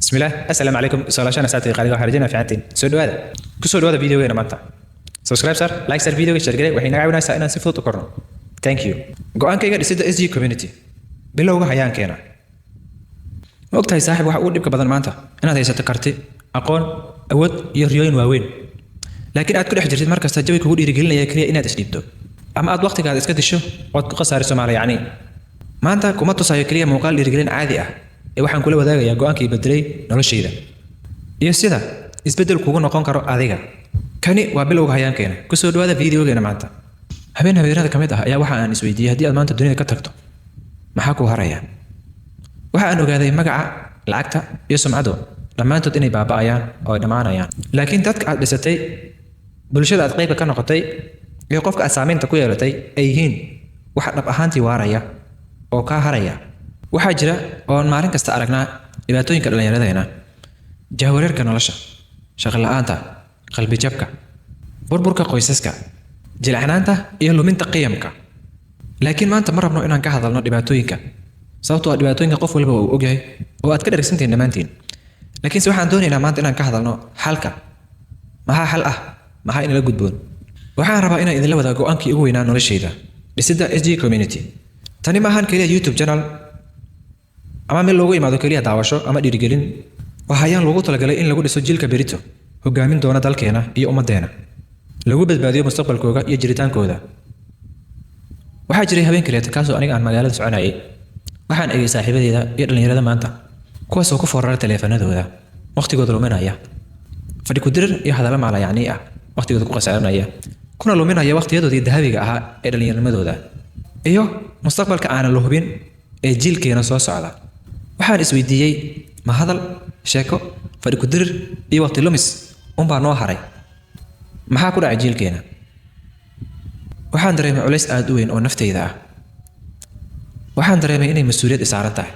Bismillaah, assalaamu calaykum. Soo saabtay qaaliga, waxaan rajaynaa fiicantiin. Soo dhawaada, ku soo dhawaada videogeena maanta. Subscribe sar, like sar, videoga share garee. Waxay naga caawinaysaa inaan si fudud u korno. Thank you. Go'aankayga dhisidda SG Community, bilowga hayaankeena. Ma ogtahay, saaxiib, waxa ugu dhibka badan maanta inaad haysato karti, aqoon, awood iyo riyooyin waaweyn, laakiin aad ku dhex jirtid markasta jawi kugu dhiirigelinaya keliya inaad isdhiibto ama aad waqtigaada iska disho ood ku khasaariso maala? Yacni, maanta kuma tusayo keliya muuqaal dhiirigelin caadi ah ee waxaan kula wadaagayaa go'aankii bedelay noloshayda iyo sida isbeddel kugu noqon karo adiga. Kani waa bilowga hayaankeena. Kusoo dhawaada videogeena maanta. Habeen habeenada ka mid ah ayaa waxa aan isweydiiyey: haddii aad maanta dunida ka tagto, maxaa kuu haraya? Waxa aan ogaaday magaca, lacagta iyo sumcadu dhammaantood inay baaba'ayaan oo ay dhammaanayaan, laakiin dadka aad dhisatay, bulshada aad qaybka ka noqotay iyo qofka aad saamaynta ku yeelatay ay yihiin waxa dhab ahaantii waaraya oo kaa haraya. Waxaa jira oon maalin kasta aragnaa dhibaatooyinka dhallinyaradeena: jahwareerka nolosha, shaqo la'aanta, qalbijabka, burburka qoysaska, jilicnaanta iyo luminta qiyamka. Laakiin maanta ma rabno inaan ka hadalno dhibaatooyinka, sababtoo ah dhibaatooyinka qof waliba uu ogyahay oo aad ka dhergsantihiin dhammaantiin. Laakiinse waxaan doonaynaa maanta inaan ka hadalno xalka. Maxaa xal ah? Maxaa inala gudboon? Waxaan rabaa inaan idinla wadaago go'aankii ugu weynaa noloshayda, dhisidda SG Community. Tani ma ahan keliya YouTube channel ama mid loogu imaado keliya daawasho ama dhiirigelin. Waa hayaan loogu talagalay in lagu dhiso jiilka berito hogaamin doona dalkeena iyo ummaddeena, lagu badbaadiyo mustaqbalkooda iyo jiritaankooda. Waxaa jiray habeen kaleeto kaasoo aniga aan magaalada soconayay. Waxaan egay saaxiibadeeda iyo dhallinyarada maanta, kuwaasoo ku foorara taleefanadooda, waqtigooda luminaya, fadhi ku dirir iyo hadallo maalayacni ah waqtigooda ku khasaaranaya, kuna luminaya waqtiyadoodii dahabiga ahaa ee dhallinyarnimadooda iyo mustaqbalka aanan la hubin ee jiilkeena soo socda. Waxaan isweydiiyey: ma hadal, sheeko, fadhi ku dirir iyo waqti lumis unbaa noo haray? Maxaa ku dhacay jiilkeena? Waxaan dareemay culays aad u weyn oo naftayda ah. Waxaan dareemay inay mas-uuliyad i saaran tahay.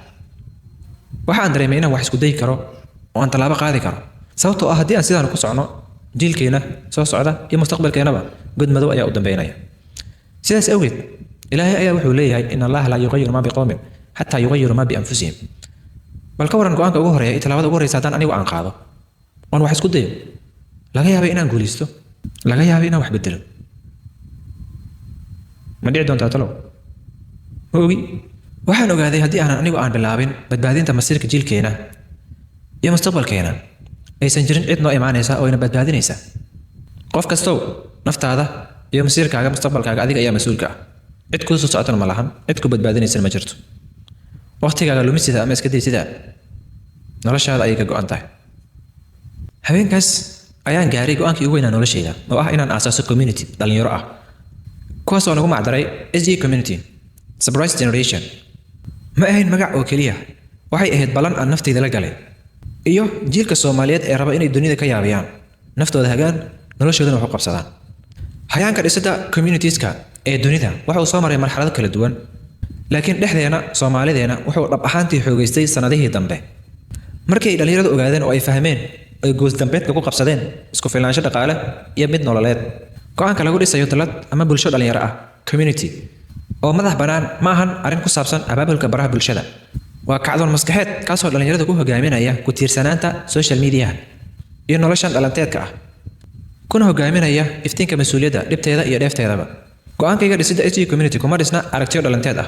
Waxaan dareemay inaan wax isku dayi karo oo aan tallaabo qaadi karo, sababtoo ah haddii aan sidaan ku socno, jiilkeena soo socda iyo mustaqbalkeenaba god madow ayaa u dambeynaya. Sidaas awgeed, Ilaahay ayaa wuxuu leeyahay: "إن الله لا يغير ما بقوم حتى يغيروا ما بأنفسهم." Bal ka waran go'aanka ugu horeeya iyo tallaabada ugu horeysa haddaan anigu aan qaado oon wax isku dayo? Laga yaabay inaan guulaysto, laga yaabay inaan wax bedelo. Ma dhici doontaa, talow? Ma ogi. Waxaan ogaaday haddii aanan anigu aan bilaabin badbaadinta masiirka jiilkeena iyo mustaqbalkeena, aysan jirin cid noo imaanaysa oo ina badbaadinaysa. Qof kastow, naftaada iyo masiirkaaga, mustaqbalkaaga adiga ayaa mas-uulka ah. Cid kuu soo socotana ma lahan, cid ku badbaadinaysana ma jirto. Waqtigaaga lumisida ama iska daysida, noloshaada ayay ka go'an tahay. Habeenkaas ayaan gaaray go'aankii ugu weynaa noloshayda, oo ah inaan aasaaso community dhalinyaro ah, kuwaas oo nagu macdaray SG Community, Surprise Generation. Ma ahayn magac oo keliya, waxay ahayd ballan aan naftayda la galay iyo jiilka Soomaaliyeed ee raba inay dunida ka yaabiyaan, naftooda hagaan, noloshoodana wax u qabsadaan. Hayaanka dhisidda communitieska ee dunida waxa uu soo maray marxalado kala duwan, laakiin dhexdeena Soomaalideena wuxuu dhab ahaantii xoogaystay sannadihii dambe, markii ay dhallinyaradu ogaadeen oo ay fahmeen, ay goos dambeedka ku qabsadeen isku filnaansho dhaqaale iyo mid nololeed. Go'aanka lagu dhisayo dallad ama bulsho dhallinyaro ah, community oo madax bannaan, ma ahan arrin ku saabsan abaabulka baraha bulshada. Waa kacdoon maskaxeed kaasoo dhallinyarada ku hogaaminaya ku tiirsanaanta social media iyo noloshan dhalanteedka ah, kuna hogaaminaya iftiinka mas-uuliyadda, dhibteeda iyo dheefteedaba. Go'aankayga dhisidda SG Community kuma dhisna aragtiyo dhalanteed ah.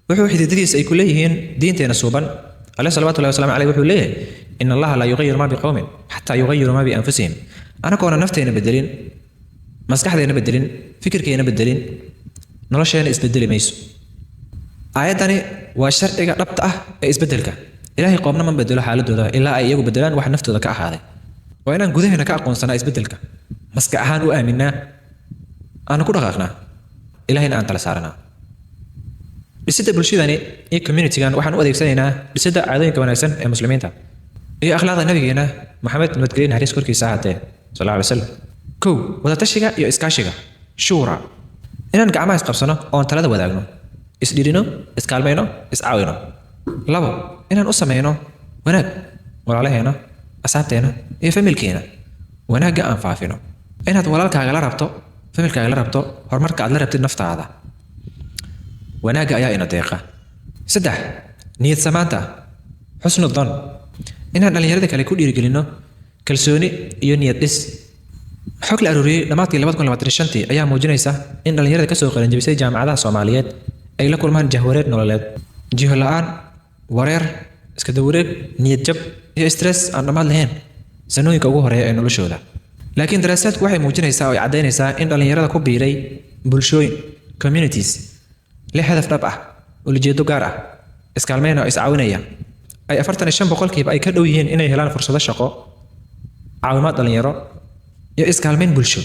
Wuxuu xididadiisa ay ku leeyihiin diinteena suuban. Ale صلوات الله وسلامه عليه wuxuu leeyahay: "إن الله لا يغير ما بقوم حتى يغيروا ما بأنفسهم." Anagoona nafteena bedelin, maskaxdeena bedelin, fikirkeena bedelin, nolosheena isbedeli mayso. Aayaddani waa sharciga dhabta ah ee isbedelka. Ilaahay qoomna ma bedelo xaaladooda ilaa ay iyagu bedelaan wax naftooda ka ahaaday. Waa inaan gudaheena ka aqoonsanaa isbedelka, maskax ahaan u aaminaa, aanu ku dhaqaaqnaa, Ilahayna aan tala saaranaa. Dhisidda bulshadani iyo communitygan waxaan u adeegsanaynaa dhisidda caadooyinka wanaagsan ee Muslimiinta iyo akhlaaqda nabigeena Maxamed, nabadgelyo naxariis korkiisa ahaatee, صلى الله عليه وسلم. Kow, wadatashiga iyo iskaashiga, shuura. Inaan gacmaha isqabsano oon talada wadaagno, isdhirino, iskaalmayno, iscaawino. Labo, inaan u samayno wanaag walaalaheena, asxaabteena iyo familkeena, wanaagga aan faafino. Inaad walaalkaaga la rabto, familkaaga la rabto horumarka aad la rabtid naftaada. Wanaagga ayaa ina deeqa. Saddex, niyad samaanta, حسن الظن. Inaan dhallinyarada kale ku dhiirigelinno kalsooni iyo niyad dhis. Xog la aruuriyey dhammaadkii 2025-tii ayaa muujinaysa in dhallinyarada kasoo qalinjabisay jaamacadaha Soomaaliyeed ay la kulmaan jahwareer nololeed, jiho la'aan, wareer, iska dawareeg, niyad jab iyo stress aan dhammaad lahayn sanooyinka ugu horeeya ee noloshooda. Laakiin daraasaadku waxay muujinaysaa oo ay caddaynaysaa in dhallinyarada ku biiray bulshooyin, communities, leh hadaf dhab ah, ujeedo gaar ah, iskaalmeyn oo iscaawinaya, ay 45% ay ka dhow yihiin inay helaan fursado shaqo, caawimaad dhalinyaro iyo iskaalmeyn bulsho,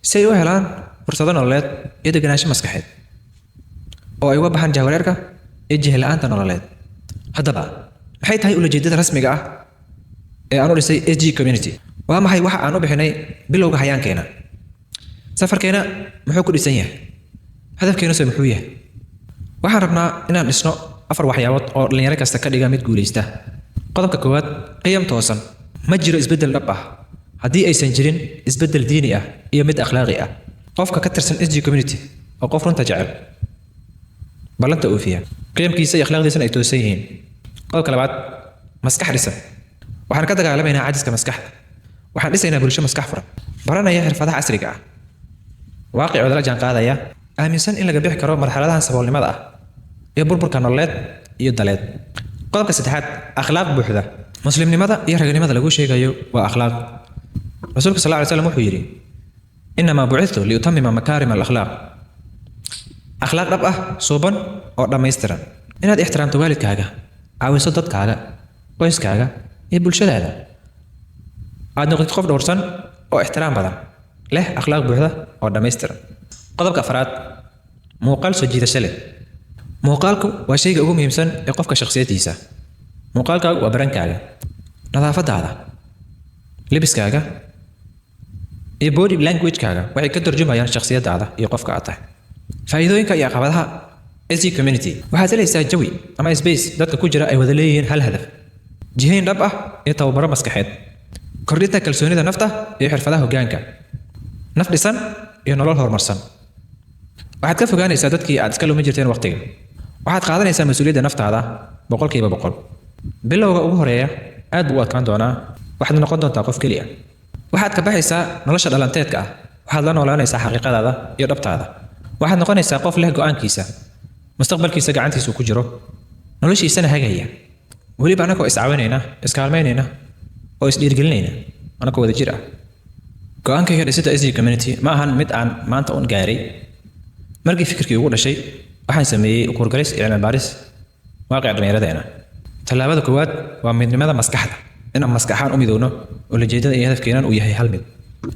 si ay u helaan fursado nololeed iyo deganaansho maskaxeed oo ay uga baxaan jahwareerka iyo jiho la'aanta nololeed. Haddaba, maxay tahay ulajeedada rasmiga ah ee aan u dhisay SG Community? Waa maxay waxa aan u bixinay bilowga hayaankeena? Safarkeena muxuu ku dhisan yahay? Hadafkeenuse muxuu yahay? Waxaan rabnaa inaan dhisno afar waxyaabood oo dhalinyaro kasta ka dhiga mid guulaysta. Qodobka koowaad: qiyam toosan. Ma jiro isbeddel dhab ah haddii aysan jirin isbeddel diini ah iyo mid akhlaaqi ah. Qofka ka tirsan SG Community oo qof runta jecel, ballanta oofiya, qiyamkiisa iyo akhlaaqdiisana ay toosan yihiin. Qodobka labaad: maskax dhisan. Waxaan ka dagaalamaynaa cajiska maskaxda. Waxaan dhisaynaa bulsho maskax furan, baranaya xirfadaha casriga ah, waaqicooda la jaanqaadaya, aaminsan in laga bixi karo marxaladahan saboolnimada ah iyo burburka nololeed iyo daleed. Qodobka saddexaad: akhlaaq buuxda. Muslimnimada iyo raganimada lagu sheegayo waa akhlaaq. Rasuulka sal alay slam wuxuu yidhi: "إنما بعثت لأتمم مكارم الأخلاق." Akhlaaq dhab ah, suuban oo dhammaystiran: inaad ixtiraamto waalidkaaga, caawiso dadkaaga, qoyskaaga iyo bulshadaada, aad noqotid qof dhowrsan oo ixtiraam badan leh, akhlaaq buuxda oo dhammaystiran. Qodobka afraad: muuqaal soo jiidasho leh. Muuqaalku waa shayga ugu muhiimsan ee qofka shakhsiyaddiisa. Muuqaalkaagu waa barankaaga. Nadaafadaada, lebiskaaga iyo body language-kaaga waxay ka tarjumayaan shakhsiyadaada iyo qofka aad tahay. Faa'iidooyinka iyo caqabadaha SG Community: waxaad helaysaa jawi ama space dadka ku jira ay wada leeyihiin hal hadaf, jihayn dhab ah iyo tababaro maskaxeed, kordhinta kalsoonida nafta iyo xirfadaha hoggaanka, naf dhisan iyo nolol horumarsan. Waxaad ka fogaanaysaa dadkii aad iska lumi jirteen waqtiga. Waxaad qaadanaysaa mas-uuliyadda naftaada 100%. Bilowga ugu horeeya aad buu u adkaan doonaa, waxaad noqon doontaa qof keliya. Waxaad ka baxaysaa nolosha dhalanteedka ah, waxaad la noolaanaysaa xaqiiqadaada iyo dhabtaada. Waxaad noqonaysaa qof leh go'aankiisa, mustaqbalkiisa gacantiisu ku jiro, noloshiisana hagaya, weliba anagoo iscaawinayna, iskaalmaynayna oo isdhiirgelinayna, anagoo wada jir ah. Go'aankayga dhisidda SG Community ma ahan mid aan maanta un gaaray. Markii fikirkii ugu dhashay, waxaan sameeyey ukuurgalis iyo cilmi baaris waaqica dhallinyaradeena. Tallaabada koowaad waa midnimada maskaxda, inaan maskax ahaan u midowno, ulajeedada iyo hadafkeenan uu yahay hal mid.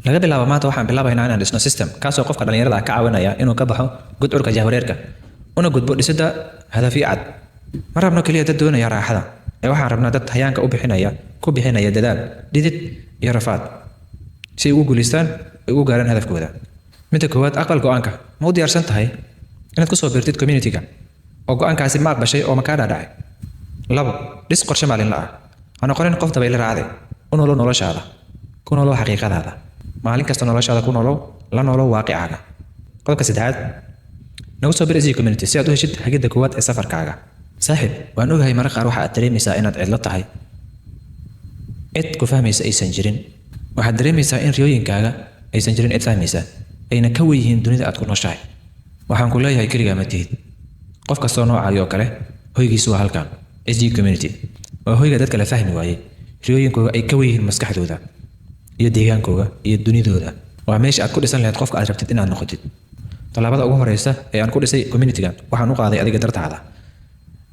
Laga bilaabo maanta, waxaan bilaabaynaa inaan dhisno system kaasoo qofka dhallinyarada ah ka caawinaya inuu ka baxo gudcurka jahwareerka una gudbo dhisidda hadafyo cad. Ma rabno keliya dad doonaya raaxada, ee waxaan rabnaa dad hayaanka u bixinaya, ku bixinaya dadaal, dhidid iyo rafaad, si ay ugu guulaystaan, ay ugu gaaraan hadafkooda. Midda koowaad: aqbal go'aanka. Ma u diyaarsan tahay inaad kusoo biirtid community-ga, oo go'aankaasi ma aqbashay oo ma kaa dhaadhacay? Labo, dhis qorshe maalinla ah. Ha noqonin qof dabayle raacday. U nolow noloshaada, ku nolow xaqiiqadaada. Maalin kasta noloshaada ku nolow, la nolow waaqicaaga. Qodobka saddexaad: nagu soo bir SG Community si aad u heshid hagidda koowaad ee safarkaaga. Saaxiib, waan ogahay mararka qaar waxa aad dareemaysaa inaad cidlo tahay, cid ku fahmaysa aysan jirin. Waxaad dareemaysaa in riyooyinkaaga aysan jirin cid fahmaysa, ayna ka weyn yihiin dunida aad ku nooshahay. Waxaan ku leeyahay, keligaa ma tihid. Qof kastoo noocaagii oo kale hoygiisu waa halkan. SG Community waa hoyga dadka la fahmi waayey, riyooyinkooga ay ka weyn yihiin maskaxdooda iyo deegaankooga iyo dunidooda. Waa meesha aad ku dhisan lahayd qofka aad rabtid inaad noqotid. Tallaabada ugu horeysa ee aan ku dhisay community-gan waxaan u qaaday adiga dartaada,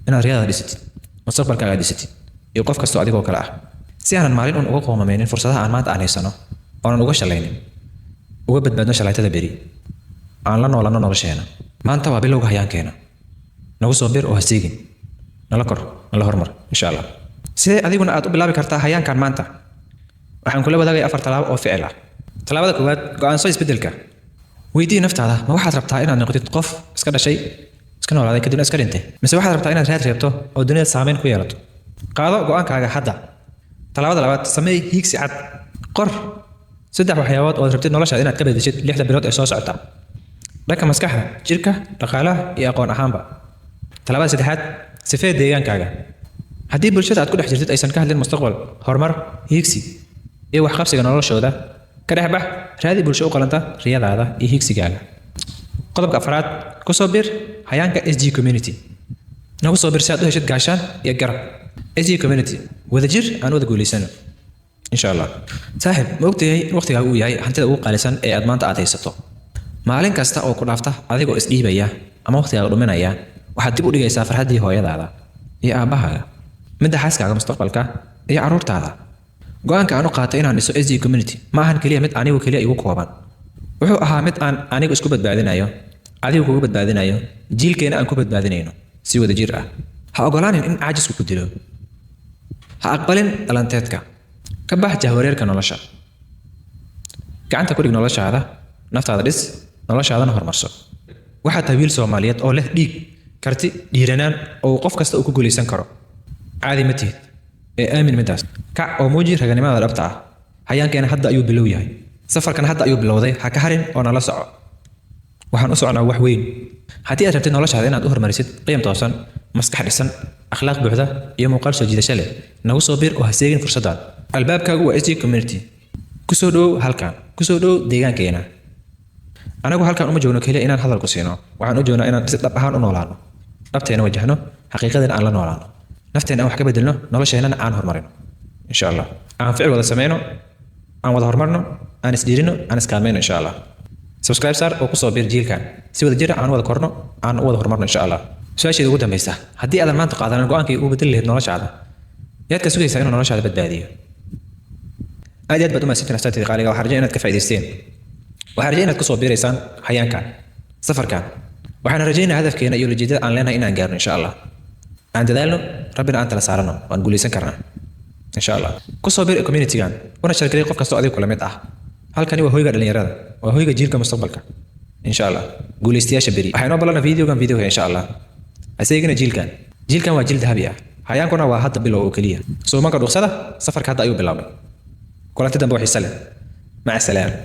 inaad riyadaada dhisatid, mustaqbalkaaga dhisatid iyo qof kastoo adigoo kale ah, si aanan maalin un uga qoomameynin fursadaha aan maanta aan haysano, oonan uga shalaynin, uga badbaadno shalaytada beri, aan la noolanno nolosheena. Maanta waa bilowga hayaankeena. Nagu soo bir oo ha seegin, nala kor, nala hormar, insha Allah. Sidee adiguna aad u bilaabi kartaa hayaankan maanta? Waxaan kula wadaagaya afar tallaabo oo ficil ah. Tallaabada koowaad: go'aanso isbeddelka. Weydii naftaada: ma waxaad rabtaa inaad noqotid qof iska dhashay, iska noolaaday, kadibna iska dhintay, mise waxaad rabtaa inaad raad reebto oo dunida saameyn ku yeelato? Qaado go'aankaaga hadda. Tallaabada labaad: sameey hiigsi cad. Qor saddex waxyaabood ood rabtid noloshaada inaad ka bedeshid 6da bilood ee soo socota, dhanka maskaxda, jirka, dhaqaalaha iyo aqoon ahaanba. Tallaabada saddexaad: sifee deegaankaaga. Haddii bulshada aad ku dhex jirtid aysan ka hadlin mustaqbal, horumar, hiigsi iyo waxqabsiga noloshooda, ka dhex bax, raadi bulsho u qalanta riyadaada iyo hiigsigaaga. Qodobka afraad, ku soo bir hayaanka SG Community. Nagu soo bir si aad u heshid gaashaan iyo garab. SG Community, wadajir aan wada guulaysano, insha Allah. Saaxib, ma ogtahay in waqtigaagu uu yahay hantida ugu qaalisan ee aad maanta aad haysato? Maalin kasta oo ku dhaafta adigoo isdhiibaya ama waqtigaaga dhuminaya, waxaad dib u dhigaysaa farxaddii hooyadaada iyo aabbahaaga, midda xaaskaaga mustaqbalka iyo carruurtaada. Go'aanka aan u qaatay inaan dhiso SG Community ma ahan keliya mid anigu keliya igu kooban. Wuxuu ahaa mid aan anigu isku badbaadinayo, adigu kugu badbaadinayo, jiilkeena aan ku badbaadinayno si wadajir ah. Ha ogolaanin in caajisku ku dilo. Ha aqbalin dhalanteedka. Ka bax jahwareerka nolosha. Gacanta ku dhig noloshaada, naftaada dhis, noloshaadana horumarso. Waxaad tahay wiil Soomaaliyeed oo leh dhiig, karti, dhiiranaan oo uu qof kasta uu ku guulaysan karo. Caadi ma tihid ee aamin midaas. Kac oo muuji raganimada dhabta ah. Hayaankeena hadda ayuu bilow yahay, safarkan hadda ayuu bilowday. Ha ka harin oo nala soco. Waxaan u soconaa wax weyn. Haddii aad rabtid noloshaada inaad u horumarisid qiyam toosan, maskax dhisan, akhlaaq buuxda iyo muuqaal soo jiidasho leh, nagu soo bir oo ha seegin fursaddan. Albaabkaagu waa SG Community. Ku soo dhowow halkan, ku soo dhowow deegaankeena. Anagu halkan uma joogno keliya inaan hadalku siino. Waxaan u joognaa inaan si dhab ahaan u noolaano, dhabteena wajahno, xaqiiqadeena aan la noolaano, nafteena aan wax ka bedelno, nolosheenana aan horumarino, insha Allah. Aan ficil wada sameyno, aan wada horumarno, aan isdhiirino, aan iskaalmayno, insha Allah. Subscribe saar oo kusoo biir jiilkan si wada jira aan wada korno, aan u wada horumarno, insha Allah. Su-aasheeda ugu dambeysa: haddii aadan maanta qaadanin go'aankii ugu bedeli lahayd noloshaada, yaad ka sugaysaa inuu noloshaada badbaadiyo? Aad iyo aad baad u mahadsantiin, asxaabtayda qaaliga. Waxaan rajay inaad ka faa'iidaysteen. Waxaan rajay inaad kusoo biiraysaan hayaankan, safarkan. Waxaan rajaynaa hadafkeena iyo ujeedada aan leenahay inaan gaarno, insha Allah. Aan dadaalno, Rabbina aan tala saarano, waan guulaysan karnaa, insha Allah. Kusoo bir communitygan, una share garee qof kastoo adiga kula mid ah. Halkani waa hoyga dhalinyarada, waa hoyga jiilka mustaqbalka, insha Allah, guulaystayaasha beri. Waxaa inoo balana videogan videoga, insha Allah. Aseegina jiilkan. Jiilkan waa jiil dahabi ah, hayaankuna waa hadda bilow oo keliya. Suumanka dhuqsada, safarka hadda ayuu bilaabmay. Kulanti dambe oo xiise leh. Maca salaama.